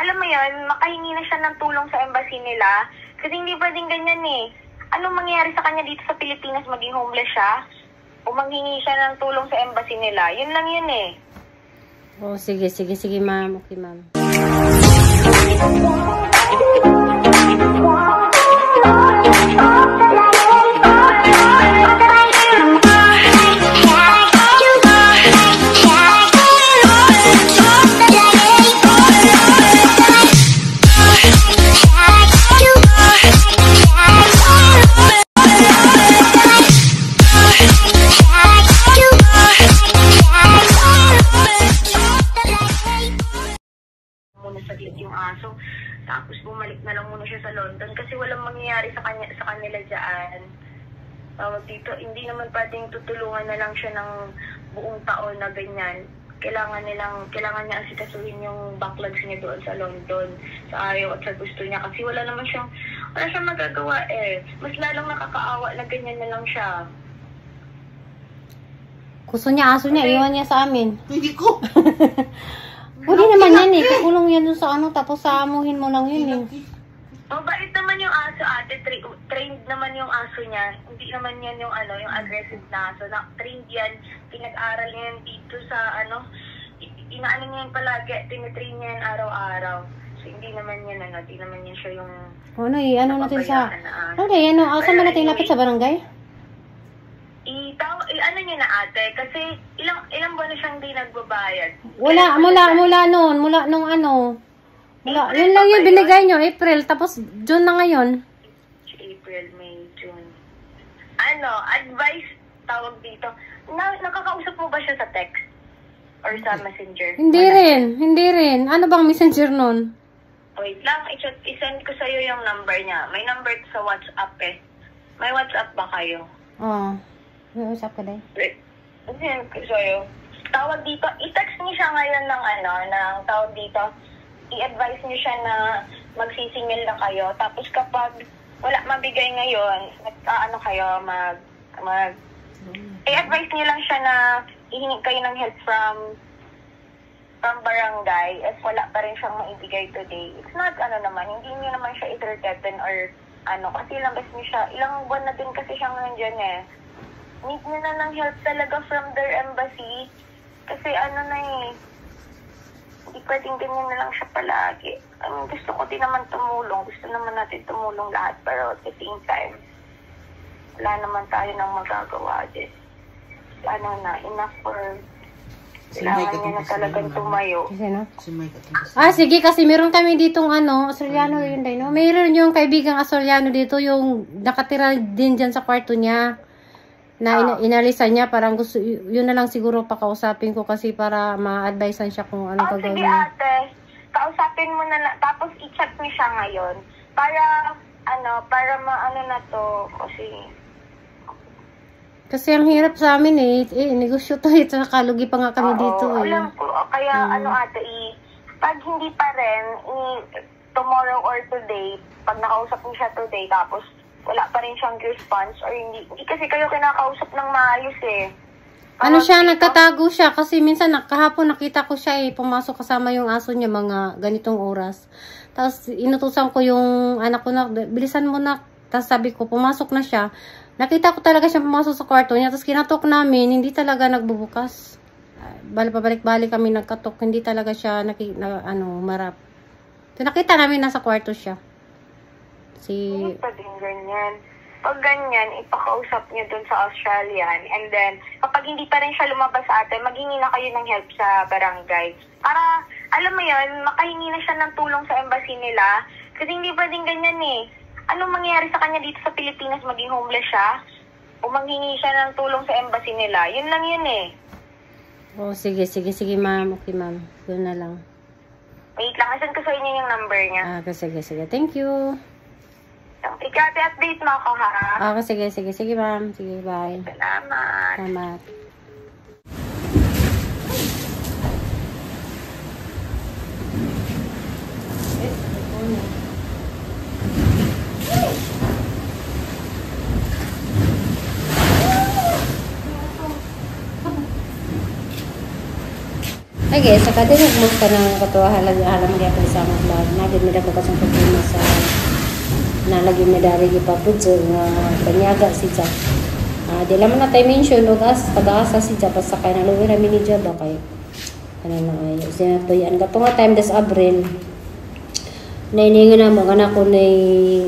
Alam mo yun, makahingi na siya ng tulong sa embassy nila. Kasi hindi pwedeng ganyan eh. Anong mangyayari sa kanya dito sa Pilipinas? Maging homeless siya? O manghingi siya ng tulong sa embassy nila? Yun lang yun eh. Oh, sige, sige, sige, ma'am. Okay, ma'am. Muna saglit yung aso. Tapos bumalik na lang muna siya sa London kasi walang mangyayari sa kanya, sa kanila diyan. Tawag dito, hindi naman pwedeng tutulungan na lang siya ng buong taon na ganyan. Kailangan niya asikasuhin yung backlogs niya doon sa London, sa ayaw at sa gusto niya kasi wala siyang magagawa eh. Mas lalong nakakaawa na ganyan na lang siya. Gusto niya, aso niya, iwan niya sa amin. Hindi ko. Pwede naman yan eh. Kukulong yan dun sa ano, tapos saamuhin mo lang yun eh. Mabait naman yung aso, ate. Trained naman yung aso niya. Hindi naman yan yung ano, yung aggressive na aso. Na, trained yan. Pinag-aral niya yan dito sa ano, inaano niya yan palagi. Tinitrain niya yan araw-araw. So, hindi naman yan ano, hindi naman yan siya yung Ano eh, ano natin sa napabayaan na aso. Ano eh, ano, saan ba natin lapit sa barangay? Ano niya na, ate, kasi ilang ilang buwan na siyang di nagbabayad. Wala, Kailan pa mula, siya- mula noon, mula nung ano. Mula, April yun lang pa yung ba binigay nyo, April, tapos June na ngayon. April, May, June. Ano, advice tawag dito. Nakakausap mo ba siya sa text? Or sa messenger? Hindi Wala. rin, hindi rin. Ano bang messenger nun? Wait lang, isend ko sa'yo yung number niya. May number sa WhatsApp eh. May WhatsApp ba kayo? Oo. May usap ka din. Wait, isend ko sa'yo. Tawag dito, i-text niyo siya ngayon ng ano, ng tawag dito. I-advise niyo siya na magsisingil na kayo. Tapos kapag wala mabigay ngayon, mag, ano kayo, mag, mag, i-advise niyo lang siya na ihingi kayo ng help from barangay if wala pa rin siyang maibigay today. It's not ano naman, hindi niyo naman siya i-threaten or ano, kasi ilang beses niyo siya, ilang buwan na din kasi siyang nandyan eh. Need niyo na ng help talaga from their embassy. Kasi ano na eh, hindi pwedeng ganyan na lang siya palagi. I mean, gusto ko din naman tumulong. Gusto naman natin tumulong lahat. Pero at the same time, wala naman tayo nang magagawa din. Ano na, enough for Si Mike kailangan niya na atong talagang tumayo. Kasi no? Si Mike atong Ah, sige, kasi meron kami ditong ano, Australiano yun din, no? Meron yung kaibigang Australiano dito, yung nakatira din dyan sa kwarto niya. Na inalisan niya, parang gusto, yun na lang siguro pakausapin ko kasi para ma-advisean siya kung anong Oh, gagawin sige niya. ate, kausapin mo na lang, tapos i-chat niyo siya ngayon. Para, ano, para maano na to, kasi, Kasi ang hirap sa amin eh, eh negosyo to eh, tsaka lugi pa nga kami Oo, dito eh. alam ko. O, kaya ano ate, pag hindi pa rin, tomorrow or today, pag nakausap niyo siya today, tapos wala pa rin siyang response or hindi, hindi kasi kayo kinakausap ng maayos eh. Ano Parang siya, dito, nagtatago siya kasi minsan kahapon nakita ko siya eh, pumasok kasama yung aso niya mga ganitong oras. Tapos inutusan ko yung anak ko na, bilisan mo na. Tapos sabi ko, pumasok na siya. Nakita ko talaga siya pumasok sa kwarto niya. Tapos kinatok namin, hindi talaga nagbubukas. Bali, pabalik-balik kami nagkatok, hindi talaga siya ano, marap. So, nakita namin nasa kwarto siya. Si, Hindi pa din ganyan. Pag ganyan, ipakausap niyo dun sa Australian. And then, kapag hindi pa rin siya lumabas sa atin, maghingi na kayo ng help sa barangay. Para, alam mo yun, makahingi na siya ng tulong sa embassy nila. Kasi hindi pwedeng ganyan eh. Anong mangyayari sa kanya dito sa Pilipinas? Maging homeless siya? O manghingi siya ng tulong sa embassy nila? Yun lang yun eh. Oh, sige, sige, sige, ma'am. Okay, ma'am. Yun na lang. Wait lang, isend ko sa inyo yung number niya. Ah, sige, sige. Thank you. Ikaw, ate, update mo ako ha. Ah, sige, sige, sige, ma'am. Sige, bye. Salamat. Salamat. Ay guys, sa kadungog mo ka ng katuwa halang gyapon sa among vlog. Nagid mi dako kasang problema sa nalagi mi dari gipapudso nga banyaga si Ja. Di lang man na tayo mention og as taga-asa si Ja, basta kay naluwi ra mi ni Ja ba kay kana na ay sinatuyan kato nga time des Abril. Nainingan na mo anak ko na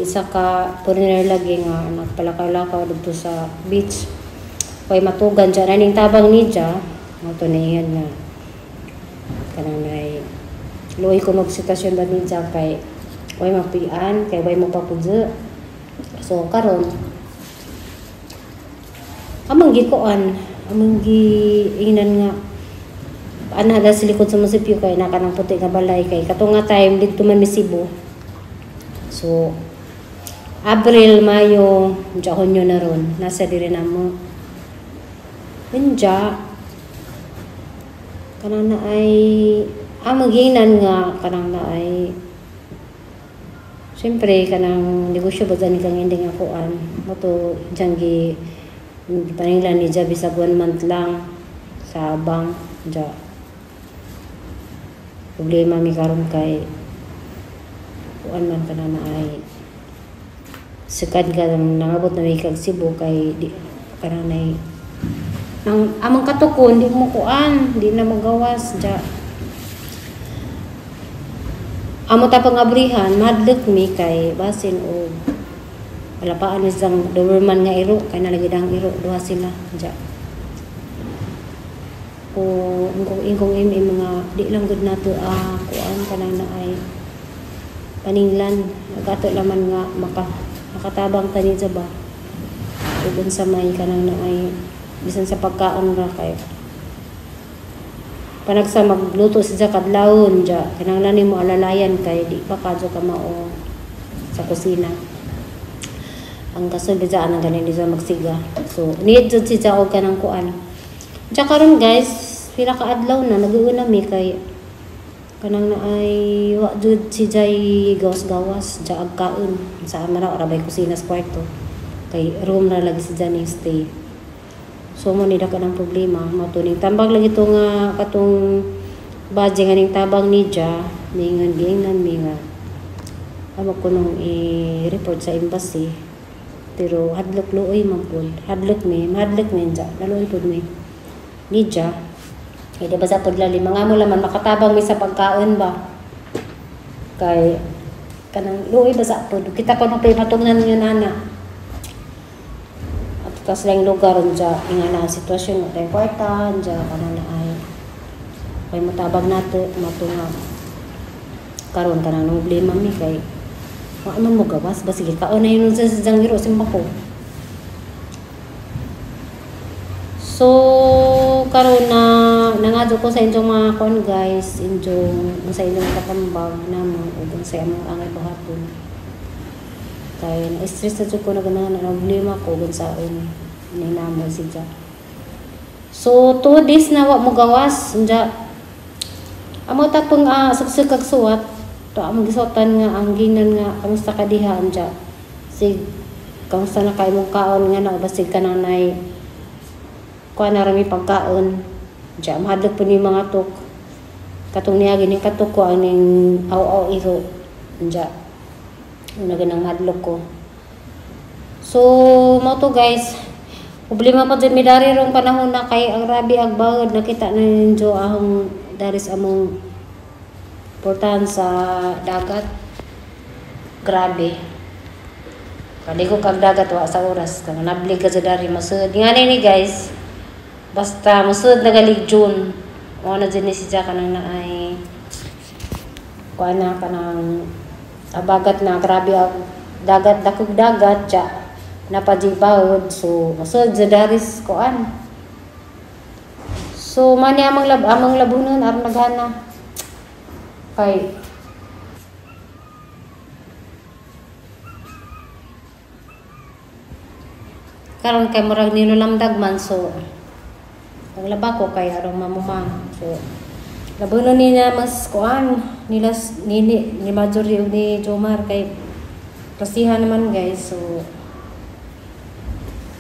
isa ka foreigner lagi nga nagpalakaw-lakaw dito sa beach. Kay matugan dyan, aning tabang ni Ja, mo to na iyan nga kanang nay luoy ko magsitwasyon ba ni Ja kay way mapian kay way mo papudyo. So karon among gikuan, among giingnan nga ana da sa likod sa munisipyo kay naka ng puti nga balay kay kato nga time didto man mi Cebu. So Abril, Mayo, unja Hunyo na ron nasa diri na mo. Unja kanang na ay among giingnan nga kanang na ay siyempre kanang negosyo ba dyan kang hindi nga kuan mo to dyan gi paninglan ni Ja bisag 1 month lang sa bank. Ja problema mi karon kay kuan man kana na ay sukad ka nangabot na mi kag Cebu kay di kanang nay ang among katukon di mo kuan, di na magawas. Ja amo ta pangabrihan madlok mi kay basin og palapaan ni sang Doberman nga iro kay nalagi dang iro duha sila. Ja o ingkong im mga di lang gud nato kuan kanang na ay paninglan nagato laman nga makatabang ta ni ba ug unsa may kanang na ay bisan sa pagkaon ra kay panagsa magluto si ja kadlawon ja kinahanglan nimo alalayan kay di pa kadyo ka mao sa kusina. Ang kaso bija anang ganin di siya magsiga. So need jud si ja og kanang kuan. Ja karon guys, pila ka adlaw na nag-uuna mi kay kanang na ay wa jud si Jay gawas-gawas ja agkaon sa ama ra rabay kusina sa kwarto kay room ra lagi si Jay stay. So mo ni daka ng problema matuning tambag lagi to nga katong budget nga ning tabang ni Ja ningon giingnan mi nga amo ko nung i-report sa embassy pero hadlok luoy man pud, hadlok mi, mahadlok mi ja naluoy pud mi ni Ja. Kay di ba sa pud lali mga mo laman makatabang mi sa pagkaon ba kay kanang luoy ba sa pud kita ko nung matungnan yun ana. Tapos lang lugar dyan, nga na ang sitwasyon ng tayo kwarta, dyan ka na ay kay matabag nato, matunga karon ka na nung problema mi kay ano mo gawas, ba sige kaon na yun sa dyan hiro, simba ko. So, karon na nangadyo ko sa inyong mga kuan guys, inyong sa inyong katambag namo ug sa imong angay buhaton. Kay na-stress na ko na ganahan na problema ko ug sa ni namo si Ja. So 2 days na wa mo gawas unja. Amo ta pang suksik kag suwat to among gisuotan nga ang ginan nga kamusta ka diha unja. Sig kamusta na kay imong kaon nga na basig ka nang nay kuan na rami pagkaon. Unja mahadlok po ni mga tok. Katong niya gini katok ko aning aw-aw iro. Unja una ganang madlok ko. So mo to guys, problema pa dyan mi dari rong panahon na kay ang rabi ag bawod nakita na ninyo ahong dari sa among portahan sa dagat. Grabe. Kaligo kag dagat wa sa oras kang nablig ka sa dari masud. Ngani ni guys, basta masud nagalig June. Mo na dyan ni si Jack kanang naay kuan na kanang abagat na grabe ang dagat dakog dagat ja napadibawod so masud sa daris kuan. So mani amang amang labunon aron naghana kay karon kay murag nilulamdag man so paglaba ko kay aron mamuma so labunon niya mas kuan nila nini ni Marjorie ug ni Jomar kay klasihan naman guys so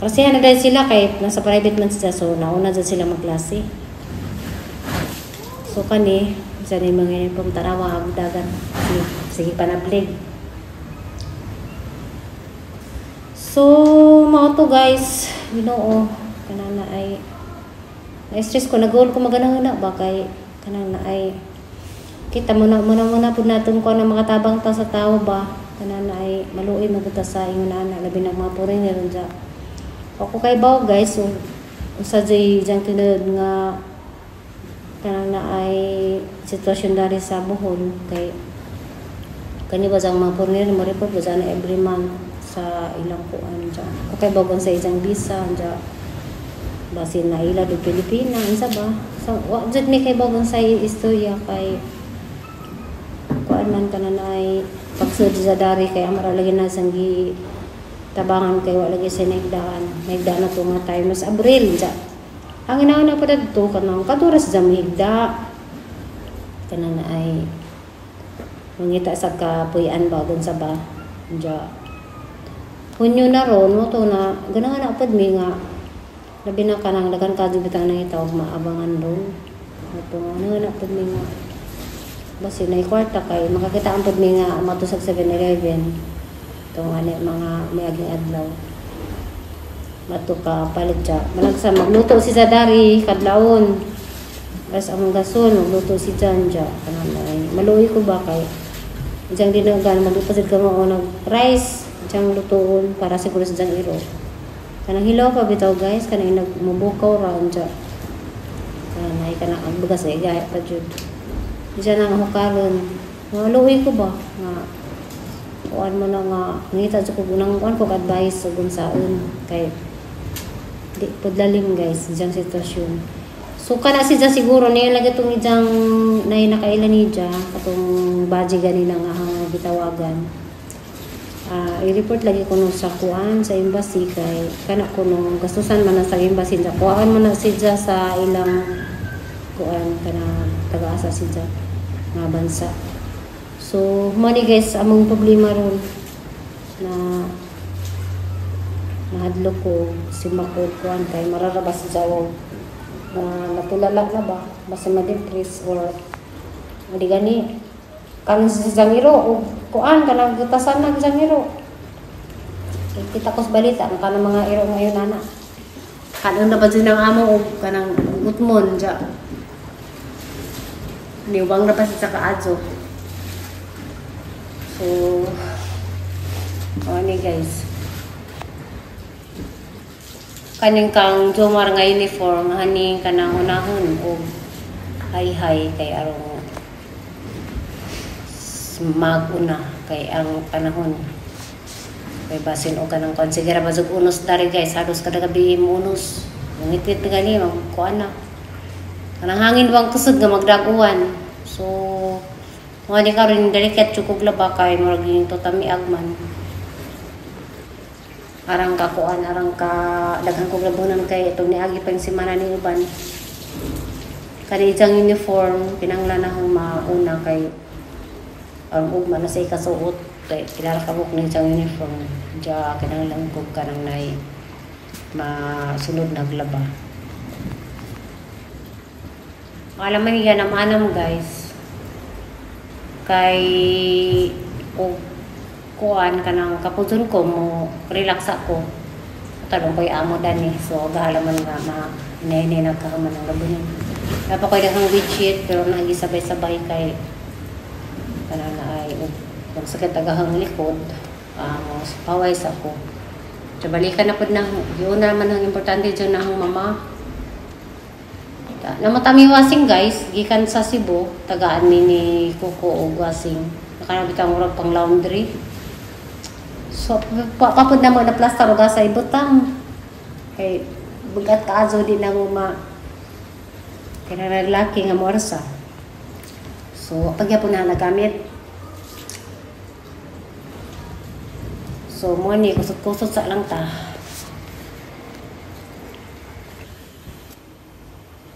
klasihan na dahil sila kay nasa private man sila so nauna dyan sila magklase. So kani sa ni mga uniform, tanawa ang dagan. Sige, sige panablig. So mao to guys, Ginoo, kanang na ay na-stress ko, nag-goal ko maganang ba kay kanang na ay kita mo na muna muna pud naton ko na makatabang ta sa tao ba, kanang na ay maluoy magud ta sa ingon ana, labi na mga foreigner unsa. Ako kay baw guys, so usa jay jang tinuod nga kanang na ay sitwasyon dari sa Bohol kay kani ba sang mga foreigner mo report ba na every month sa ilang kuan dyan. Okay baw sa isang visa dyan. Basin na ila do Pilipina unsa ba? So wa jud mi kay baw sa istorya kay kuan man kana na ay pagsud sa dari kay amara lagi na sang gi tabangan kay wa lagi sa naigdaan. Naigdaan na to nga time sa Abril dyan. Ang inauna pa dadto kanang kaduras sa mahigda kana na ay mangita sa kapuy-an ba gun sa ba dyan. Hunyo na ron mo to na ganahan na pud mi nga labi na kanang daghan ka jud bitang nangita og maabangan ron. Ato nga na pud mi nga basi nay kwarta kay makakita ang pud mi nga mato sa 7-Eleven tong ani mga miaging adlaw. Mato ka palit siya. Managsa magluto si Zadari kadlawon. Ras among gason magluto si Janja kanang ay maluoy ko ba kay ijang dinagan magluto sad ka mao nag rice ijang lutoon para siguro sa jang iro. Kanang hilaw pa bitaw guys, kanang nagmubukaw ra unja. Kanang ay kanang ang bugas ay gahi pa jud. Diyan ang hukaron. Maluoy ko ba nga kuan mo na nga ngita jud ko unang kuan ko advice ug unsaon kay di pud lalim guys diyang sitwasyon. So kana si dyan siguro niya lagi itong ijang nay nakaila ni dya katong baji ganina nga ang gitawagan. I-report lagi ko nung sa kuan sa embassy kay kana ko nung gastusan man na sa embassy dya. Kuan man na si dya sa ilang kuan kana taga-asa si dya nga bansa. So money guys among problema ron na nahadlok ko si makod kuan kay mararabas sa jaw na natulala na ba basta ma-depress or di gani kanang sa jangiro o kuan kanang gutasan ng jangiro. Kita ko sa balita ang kanang mga iro ngayon ana kanang na ba dyan ang amo o kanang gutmon dya niwang na pa sa kaadso. So ano guys, kaning kang Jomar nga uniform haning kanang unahon og hay-hay kay arong maguna kay ang panahon kay basin og kanang kon sige ra basog unos dari guys, halos kada gabi unos mangitwit na gani magkuan na kanang hangin bang kusog nga magdaguan. So mga di karon daliket chukog laba kay murag yung totamiag man arang ka kuan arang ka daghan kog labunan kay itong niagi pa yung semana ni uban kani ijang uniform kinahanglan na akong mauna kay ang ugma na sa ikasuot kay kilala ka buk ni ijang uniform diya kinahanglan kog kanang nay masunod naglaba. Alam mo yan anam guys kay og kuan kanang kapudson ko mo relax ako talong ko'y amo dani so gahalaman nga ma inay nagkahaman ang labunan dapat ko'y daghang widget pero nagi sabay-sabay kay kanang na ay kung sakit agahang likod paway sa ako. So balikan na pud na yun na naman ang importante dyan na ang mama namatami wasing guys gikan sa Cebu tagaan mi ni Kuko og wasing nakanabit ang murag pang laundry. So kapod na mo na plaster og sa ibutang kay bugat kaazo di na mo ma kinahanglan nga moarsa. So pagyapon na nagamit. So mo ni kusot-kusot sa lang ta.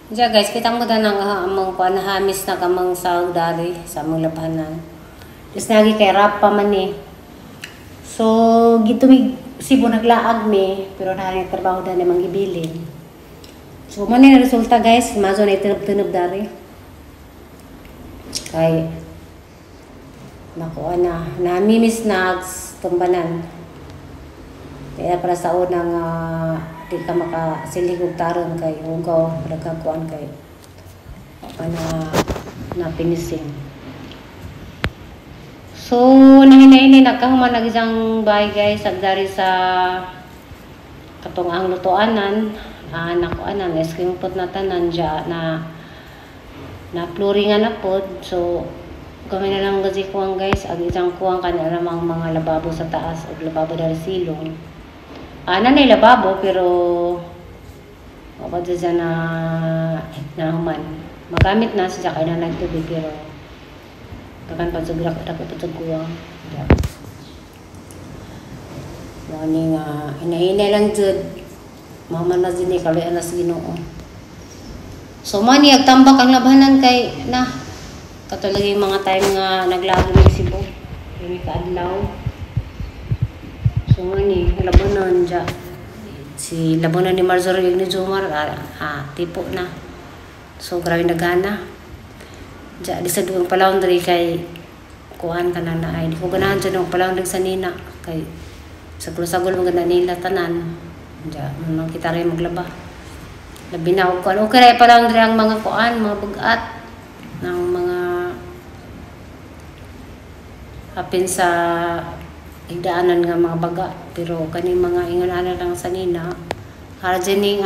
Diya guys, kita mo da nang among kuan hamis na kamang sahog dari sa among labanan. Is nagi kay rap pa man ni. So gitumig Cebu naglaag mi pero naa trabaho da ni manggibilin. So mo ni resulta guys, mazo na itinab-tinab dari. Kay nakuha na, namimiss na tumbanan. Kaya para sa unang di ka makasilig og taron kay hugaw, nagkakuan kay pa na na pinising. So nahinahinay nagkahuman nag isang bahay guys, agdari sa katong ang lutuanan, nakuanan ice cream pot na tanan dya na na flooringan na pod. So kami na lang gazi kuwang guys, ag isang kuwang kani alamang mga lababo sa taas og lababo dari silong. Ana na lababo pero wala dyan na nahuman. Magamit na siya kay na nagtubig pero kakan pa jud rak pa kuwang. Mao nga hinahinay lang jud. Mama na jud ni kaluyan na sa Ginoo. So man ni agtambak ang labhanan kay na katulad yung mga time nga naglago ni Cebu. Yung kaadlaw. So man ni labanan dya. Si labanan ni Marjorie ni Jomar tipo na. So grabe nagana. Dya di sa duwang pa-laundry kay kuan ka na na ay di ko ganahan dyan ang pa-laundry sa nina kay sagol-sagol mo gana nila tanan. Dya manang kita rin maglaba. Labi na og kuan. Okay ra pa-laundry ang mga kuan, mga bugat ng mga hapin sa higdaanan nga mga baga pero kaning mga ingon-ana lang sa nina hara dyan ning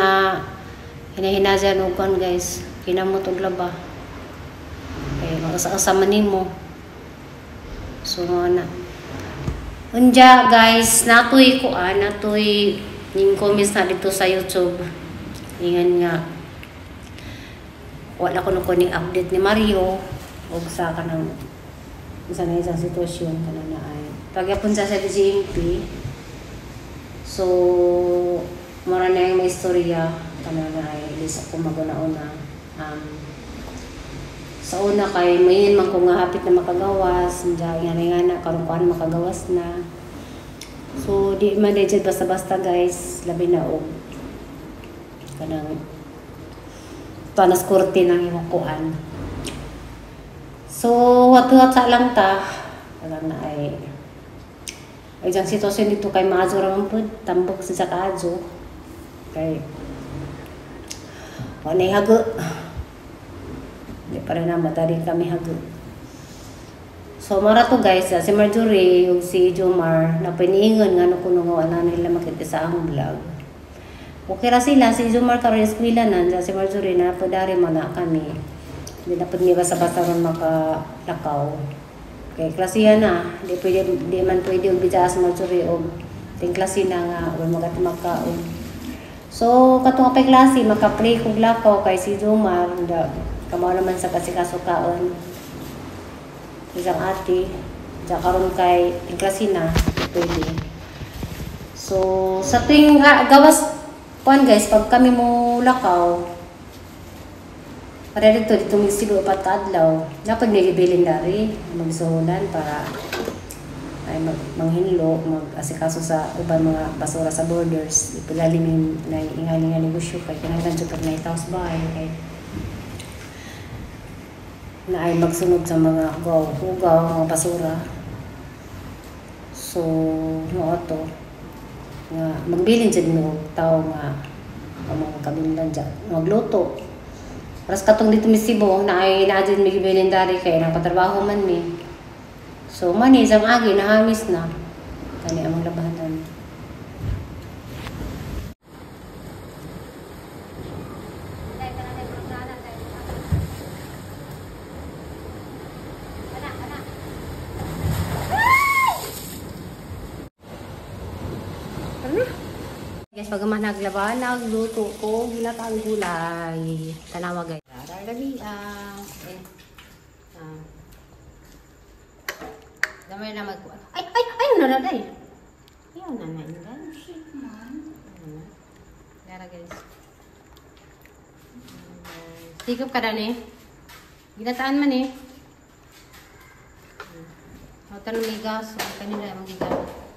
hinahinajan og kuan guys, kinamot og laba kay makasa-asa man nimo. So na unya guys, natoy kuan, natoy ning comments na dito sa YouTube. Ingan nga wala ko no ning update ni Mario og sa kanang isa na isang sitwasyon kanang na ay pagyapon sa DGMP. So mura na yung may istorya kanang na ay ilis ako maguna-una. Sa una kay mayin man ko nga hapit na makagawas, nga nga na karon kuan makagawas na. So di man legit basta-basta guys, labi na og kanang panas kurti ng imong kuan. So wat-wat sa lang ta kanang na ay ay diyang sitwasyon dito kay maazo ra man pud, tambok sa kaazo kay wa nay hago. Di pa rin na matari kami hago. So mara to guys, si Marjorie ug si Jomar na piniingon nga no kuno nga wala nila makita sa ang vlog. Okay ra sila, si Jomar karon eskwela na, si Marjorie na padari man na kami. Hindi na pud mi basta-basta ron makalakaw. Kay klasihan na, di pwede, di man pwede og bidya sa Marjorie og ting klase na nga wala magatmakaon. So katong apay klase maka-play kog lakaw kay si Jomar, kamao naman sa kasikaso kaon. Isang ate, diya karon kay ting klase na, pwede. So sa tuwing gawas kuan guys, pag kami mo lakaw, para dito, dito may sigo apat kaadlaw, napag nilibilin dari, magsuhulan para ay manghinlo, mag-asikaso sa uban mga basura sa borders, ipulalim yung naingali nga negosyo, kay kinahanglan jud pag naitaw sa bahay, kay na ay magsunod sa mga hugaw, mga basura. So, mao to nga magbilin jud mo tao nga ang mga kabinlan dyan, magluto. Ras katong dito misibo na ay naa jud mi gibilin dari kay nakatrabaho man mi. So man isang agi nahamis na kani among labanan. Guys, pag naglaba, nagluto ko ginataang gulay. Tanawa guys. Dami damay na magkuha. Ay, ay, ay, na na day. Ayaw na na inday. Shit man. Dara guys. Sikop ka dani. Ginataan man eh. Hotel may gas, so kanila magigamit.